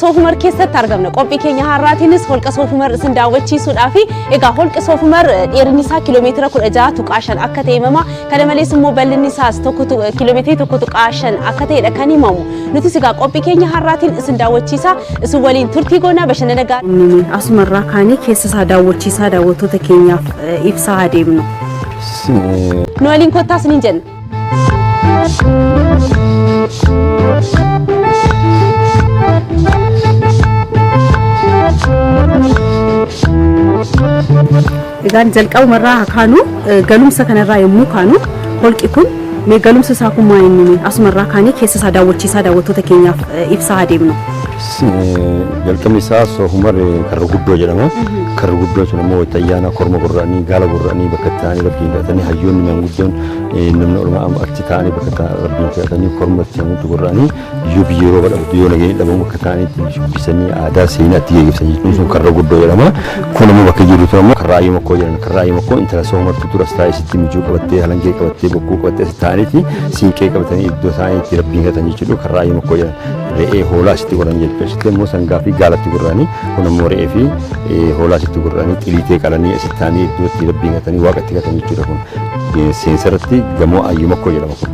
Soofumar keessatti argamna. Qophii keenya har'aatiinis holqa Soofumar isin daawwachiisuudhaafi. Egaa holqi Soofumar dheerinni isaa kiiloomeetira 16.5 akka ta'e himama. Kana malees immoo bal'inni isaas kiiloomeetirii 1.5 akka ta'edha kan himamu. Nutis egaa qophii keenya har'aatiin isin daawwachiisa. Isin waliin turtii goonaa bashannana gaarii. Asumarraa kaanee keessa isaa daawwachiisaa daawwattoota keenyaaf ibsaa adeemnu. Nu waliin kottaa isiniin jenna. Egaan jalqabumarraa haa kaanu, galumsa kanarraa yommuu kaanu, holqi kun mee galumsa isaa kun maal inni asumarraa kaanee keessa isaa daawwachiisaa daawwattoota keenyaaf ibsaa adeemnu. Jalqabni isaa Soofumar Karra Guddoo jedhama. Karra Guddoo sun immoo wayita ayyaana korma gurra'anii, gaala gurra'anii, bakka itti ta'anii rabbiin kadhatanii, hayyoonni maanguddoon, namni oromoo achi ta'anii bakka rabbiin kadhatanii, korma itti namoota gurra'anii, yoo biyyi yeroo badhaatu, yoo nageenyi dhabamu, bakka ta'anii itti shubbisanii aadaa seenaa itti geggeessan jechuun sun Karra Guddoo jedhama. Kun immoo bakka jiru tun immoo Karra Ayyoo Makkoo jedhama. Karra Ayyoo Makkoo intala Soofumartu duras taa'ee sitti mijuu qabattee, halangee qabattee, bokkuu qabattee, asitti ta'aniiti siinqee qabatanii iddoo ta'anii itti rabbiin kadhatan jechuudha. Karra Ayyoo Makkoo jedhama. Re'ee hoolaa asitti godhan jechuudha. Asitti immoo sangaa fi gaalatti gurra'anii, kun immoo re'ee fi hoolaa asitti gurra'anii, xiliitee qalanii, asitti ta'anii iddoo itti rabbiin kadhatanii, waaqa itti kadhatan jechuudha kun. Seensa irratti gamoo Ayyoo Makkoo jedhama kun.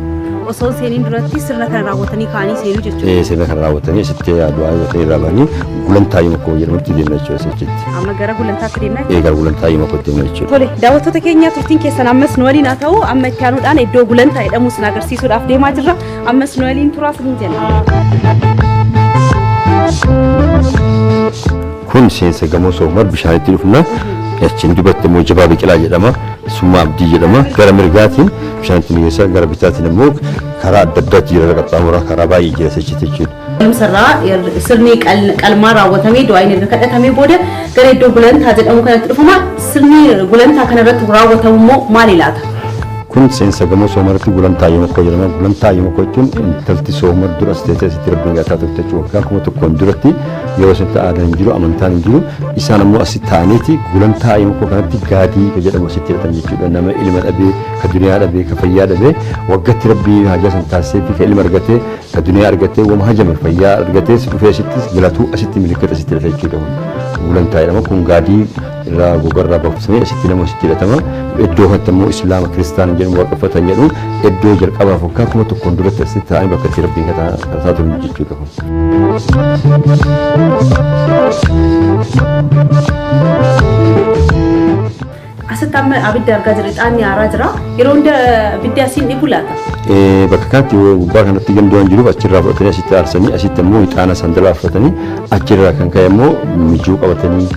Osoo seeniin duratti sirna kana raawwatanii ka'anii seenuu jechuudha. Sirna kana raawwatanii asitti du'aa godhatanii irraa bahanii gulantaa Ayyoo Makkoo jedhamutti deemna jechuudha achitti. Amma gara gulantaatti deemna. Gara gulantaa Ayyoo Makkootti deemna jechuudha. Tole, daawwattoota keenya, turtiin keessan ammas nu waliin haa ta'u. Amma itti aanuudhaan iddoo gulantaa jedhamu isin agarsiisuudhaaf deemaa jirra. Ammas nu waliin turaa isiniin jenna. Kun seensa gamoo Soofumar bishaanitti dhufna. Achiin dubatti immoo Jabaa Biqilaa jedhama. Summaa Abdii jedhama. Gara mirgaatiin bishaanitti nu geessa. Gara bitaatiin immoo karaa adda addaatti jira, qaxxaamura karaa baay'ee jira achitti jechuudha. Galumsarraa sirni qalmaa raawwatamee, du'aan erga kadhatamee booda gara iddoo gulantaa jedhamu kanatti dhufama. Sirni gulantaa kanarratti raawwatamu immoo maali laata? Kun seensa gamoo Soofumaratti gulantaa Ayyoo Makkoo jedhama. Gulantaa Ayyoo Makkoo jechuun intalti Soofumar dura as teessee asitti rabbiin kadhataa turte jechuudha. Waggaa 1000 duratti, yeroo asitti aadaan hin jiru, amantaan hin jiru. Isaan ammoo asitti ta'aniiti gulantaa Ayyoo Makkoo kanatti gaadii ka jedhamu asitti hidhatan jechuudha. Nama ilma dhabee, ka duniyaa dhabee, ka fayyaa dhabee, waggatti rabbii hajaa san taasisee fi ka ilma argatee, ka duniyaa argatee, wama hajame fayyaa argatee si dhufee asitti galatuu, asitti milikkata asitti hidhata jechuudha. Kun gulantaa jedhama. Kun gaadii irraa gogarraa baqfamee asitti nama asitti hidhatama. Iddoo kanatti immoo Islaama Kiristaana jedhamu waaqeffatan jedhu, iddoo jalqabaaf waggaa 1000 duratti asitti ta'anii bakka itti rabbiin kadhataa turan jechuudha kun. Asitti amma abidda argaa jirra. Ixaanni aaraa jira. Yeroo hunda abiddi asiin dhibu laata? Bakka kanatti gubbaa kanatti gandi waan jiruuf achirraa fudhatanii asitti aarsanii, asitti immoo ixaana sandalaa fudhatanii, achirraa kan ka'e immoo mijuu qabatanii,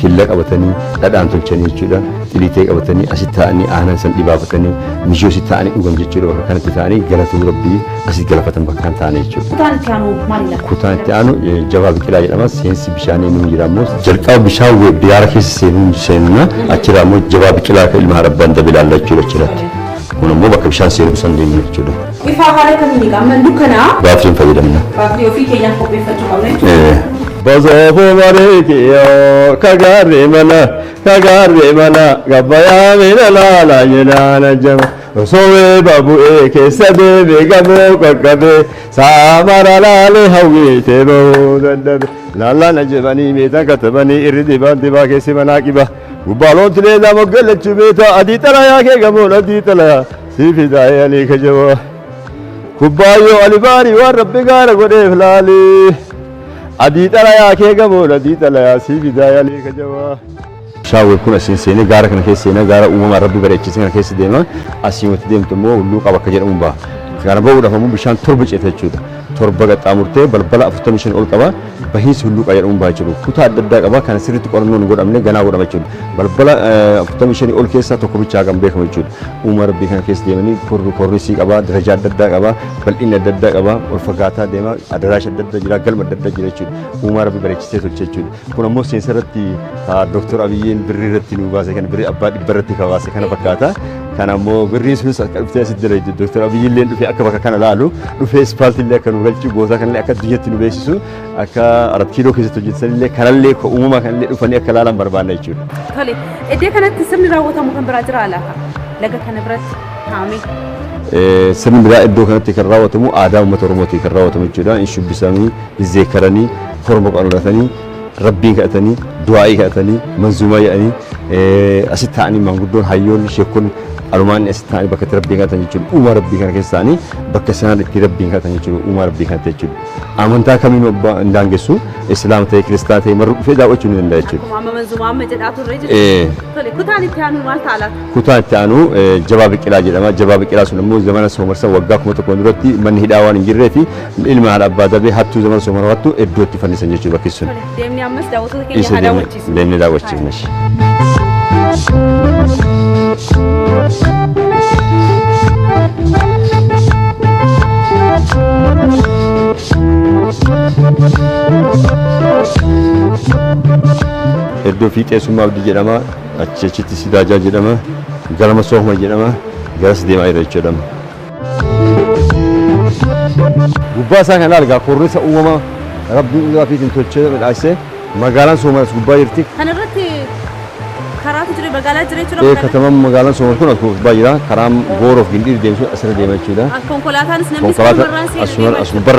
killa qabatanii, dhadhaan tolchanii jechuudha. Xiliitee qabatanii asitti taa'anii aanan san dhibaafatanii, mijuu asitti taa'anii dhugan jechuudha. Bakka kanatti taa'anii galatuu rabbii asitti galafatan bakka kan taa'anii jechuudha. Kutaan itti aanu maali laata? Kutaan itti aanu Jabaa Biqilaa jedhama. Seensi bishaanii ni jira immoo jalqaba bishaan biyaara keessa seenuun seenna, achirraa immoo Jabaa Biqilaa kan ilma haadha abbaan ilaalla jechuudha achirratti. Kun immoo bakka bishaan seenuu san deemna jechuudha. Ifaa haala kamiin egaa amma dukkanaa? Baatiriin fayyadamna. Baatirii ofii keenyaaf qopheeffachuu qabna jechuudha. Bosoofuu bareekiyoo kagaarree mana kagaarree mana gabbayaa miila laala jedhaan ajjama. Osoo babu'ee keessa deemee gamoo qaqqabee saamara laalee hawwiitee bahuu dadhabe. Laallaan ajjabanii meetaan katabanii irri dibaan dibaa keessi manaa qiba. Gubbaa tileelaa moggalachuu beeta adii xalayaa kee gamoon adii xalayaa sii fidaa'ee alii kajabaa. Kubbaayyoo alibaarii waan rabbi gaara godheef laalii. Adii xalayaa kee gamoon adii xalayaa sii fidaa'ee alii kajabaa. Shaawwee kun asiin seenee gaara kana keessa seenee, gaara uumamaan rabbi bareechise kana keessa deema. Asii wanti deemtu immoo hulluuqa bakka jedhamu baha. Kana bahuudhaaf ammoo bishaan torba ceeta jechuudha. Torba qaxxaamurtee balbala 45 ol qaba. Bahiinsi hulluuqa jedhamu baha jechuudha. Kutaa adda addaa qaba. Kana sirriitti qorannoon hin godhamne, ganaa godhama jechuudha. Balbala 45 ol keessaa tokko bichaa kan beekamu jechuudha. Uuma rabbii kana keessa deemanii kornisii qaba, darajaa adda addaa qaba, bal'inni adda addaa qaba, ol fagaataa deema, adaraasha adda addaa jira, galma adda addaa jira jechuudha. Uumaa rabbi bareechisee tolche jechuudha. Kun ammoo seensa irratti Dooktor Abiyyiin birrii irratti nu baase, kan birrii abbaa dhibba irratti kabaase kana fakkaata. Kana ammoo birriin sunis akka dhuftee asitti dalagde, Dooktor Abiyyiin illee dhufee akka bakka kana laalu, dhufee ispaaltii illee akka nu galchu, gootaa kanallee akka addunyatti nu beeksisu, akka Arat Kiiloo keessatti hojjetan illee kanallee uumamaa kanallee dhufanii akka laalan barbaanna jechuudha. Tole, iddoo kanatti sirni raawwatamu kan biraa jira laata? Laga kana biratti. Kaa'ame. Sirni biraa iddoo kanatti kan raawwatamu aadaa uummata Oromootiin kan raawwatamu jechuudha. Hin shubbisanii, hin zeekkaranii, korma qallatanii, rabbiin kadhatanii, du'aa'ii kadhatanii, manzuumaa jedhanii, asitti taa'anii maanguddoon, hayyoonni, sheekonni alumaan asitti taa'anii bakka itti rabbiin kadhatan jechuudha. Uumaa rabbii kana keessa taa'anii bakka isaan itti rabbiin kadhatan jechuudha. Uumaa rabbii kanatti jechuudha. Amantaa kamiinuu abbaa hin daangessu, Islaama ta'e, Kiristaana ta'e, marru dhufee daawwachuu ni danda'a jechuudha. Akkuma amma manzuumaa amma jedhaa turre jechuudha. Tole, kutaan itti aanu maal ta'a laata? Kutaan itti aanu Jabaa Biqilaa jedhama. Jabaa Biqilaa sun immoo zamana Soomarsan waggaa 1000 duratti manni hidhaa waan hin jirree fi ilma haadha abbaa dabee hattuu zamana Soomar hattuu iddoo itti fannisan jechuudha bakki sun. Tole, deemnee ammas daawwattoota keenya Isa haa daawwachiisnu. Deemnee daawwachiifna. Iddoo fiixee summaa abdii jedhama. Achi achitti Sidaajaa jedhama. Galma Soofuma jedhama. Garas deemaa jira jechuudha. Gubbaa isaa kan argaa kornisa uumamaa rabbiin dhugaa fiitiin tolchee midhaagsee magaalaan Soomalas gubbaa jirti. Kana irratti karaatu jira, magaalaa jira jechuudha. Katamaan magaalaan Soomalas kun as gubbaa jira. Karaan Gooroof Gindhiir deemsu asirra deema jechuudha. Konkolaataanis namni Konkolaataa asumarraan seenee asumarra deema. as gubbarra.